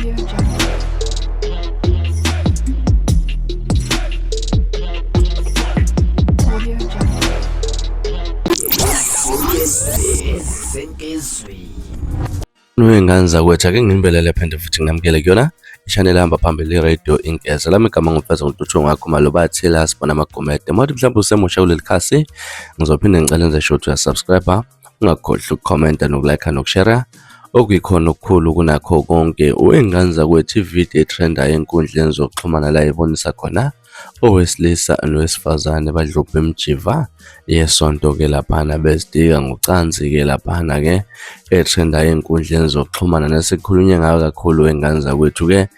Audio Jungle. Audio Jungle. Wey'ngane zakwethu, ake nginibelele phinde futhi nginamukele kuyona ishaneli ehamba phambili i-Radio Inkeza. Lami igama ngumfeza ngoNtuthu ngakho maloba athile asibona amagumede. Uma mhlawumbe usemusha kuleli khasi, ngizophinde ngicele enze sure ukuthi uyasubscribe, ungakhohlwa ukukhomenta nokulike nokushare. Okuyikhona okukhulu kunakho konke, wey'ngane zakwethu, ividiyo etrendayo enkundleni zokuxhumana la ibonisa khona owesilisa nowesifazane badlubha imijiva yesonto-ke laphana bezidika ngocansi-ke laphana-ke etrendayo ey'nkundleni zokuxhumana nesekukhulunywe ngayo kakhulu wey'ngane zakwethu-ke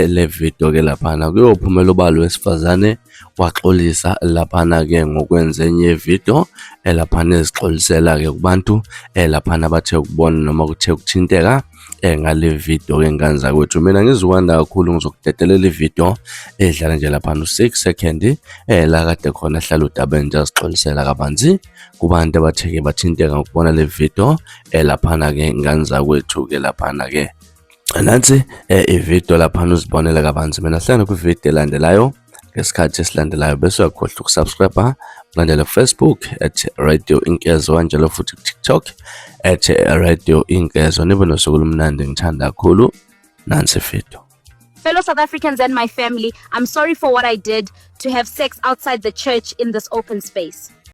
le video-ke laphana kuyophumela ubala wesifazane waxolisa laphana-ke ngokwenza enye yevidiyo elaphana ezixolisela-ke kubantu elaphana bathe ukubona noma kuthe ukuthinteka ngale video ke ngane zakwethu. Mina ngizukwanda kakhulu, ngizokudedelela ivideo edlala nje laphana u-6 second la kade khona ahlala udabeni nje azixolisela kabanzi kubantu abatheke bathinteka ngokubona le video laphana ke ngane zakwethu ke laphana ke nansi ivideo laphana uzibonele kabanzi. Mina hlangana kwivideo elandelayo ngesikhathi esilandelayo, bese uyakhohlwa ukusubscribe, ulandele Facebook @RadioInkezo, kanjalo futhi ku-TikTok @RadioInkezo. Nibe nosuku olumnandi, ngithanda kakhulu. Nansi ividiyo. Fellow South Africans and my family, I'm sorry for what I did to have sex outside the church in this open space.